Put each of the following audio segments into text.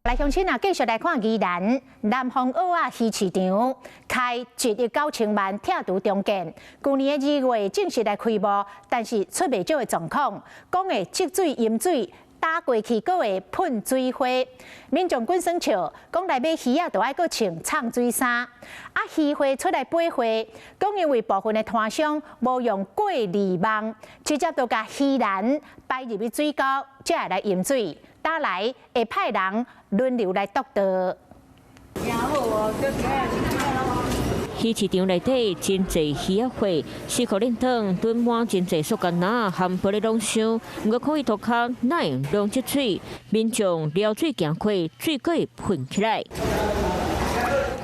來鄉親啊，繼續來看宜蘭南方澳仔魚市場開1億9千萬拆除重建，舊年的2月正式來開幕，但是出袂少的狀況，講會積水淹水，打過去閣會噴水花，民眾滾耍笑，講來買魚仔就愛閣穿藏水衫。啊，漁會出來駁話，講因為部分的攤商無用過濾網，直接就共魚籃擺入去水溝，才會來淹水。打來會派人輪流來督導。魚市場內底真濟魚仔貨，四箍輪桶囤滿真濟塑膠籃含玻璃籠箱，毋過看伊塗跤哪會攏積水，民眾撩水行過，水閣會噴起來。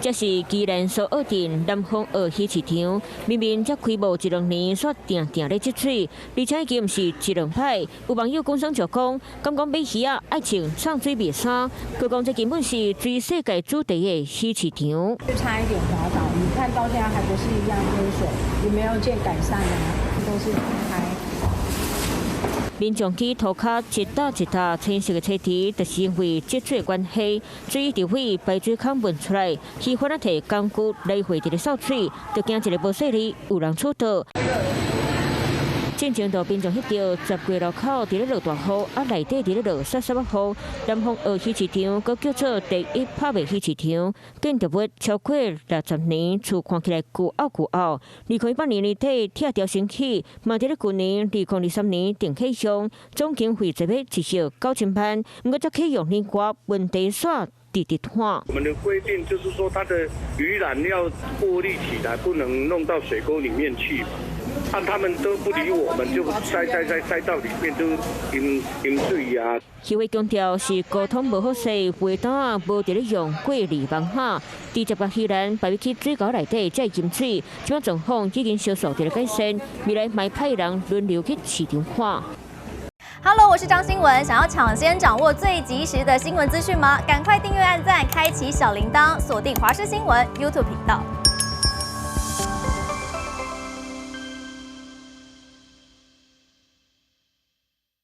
這是宜蘭蘇澳鎮南方澳魚市場，明明才開幕一兩年，煞定定咧積水，而且已經毋是一兩擺。有網友講爽就講，敢講買魚仔愛穿藏水襪衫，閣講這根本是全世界主題的魚市場。就差一點滑倒，你看到現在還不是一樣淹水，也沒有見改善啊，都是開。民眾去塗跤一搭一搭青色的車池，就是因為積水的關係，水佇佇排水孔噴出來，魚販仔提工具來回佇咧掃水，就驚一个無細膩有人出倒。進前就民眾翕著十幾樓口佇咧落大雨，啊內底佇咧落潲潲仔雨。南方澳魚市場閣叫做第一拍賣魚市場，建築物超過60年，厝看起來舊漚舊漚。2018年年底拆掉重起，嘛佇咧舊年2023年定啟用，總經費濟欲1億9千萬。毋過這啟用年外問題煞直直拖。我們的規定就是說，它的魚籃要過濾起來，不能弄到水溝裡面去。但他們都不理我們，就塞塞塞塞到裡面都淹淹水啊。漁會強調是溝通無好勢，圍單仔無佇咧用過濾網哈，直接共魚籃擺入去水溝內底才會淹水。這種狀況已經小數佇咧改善，未來嘛派人輪流去市場看。 Hello，我是張新文。想要搶先掌握最及時的新聞資訊嗎？趕快訂閱、按讚、開啟小鈴鐺，鎖定華視新聞 YouTube 頻道。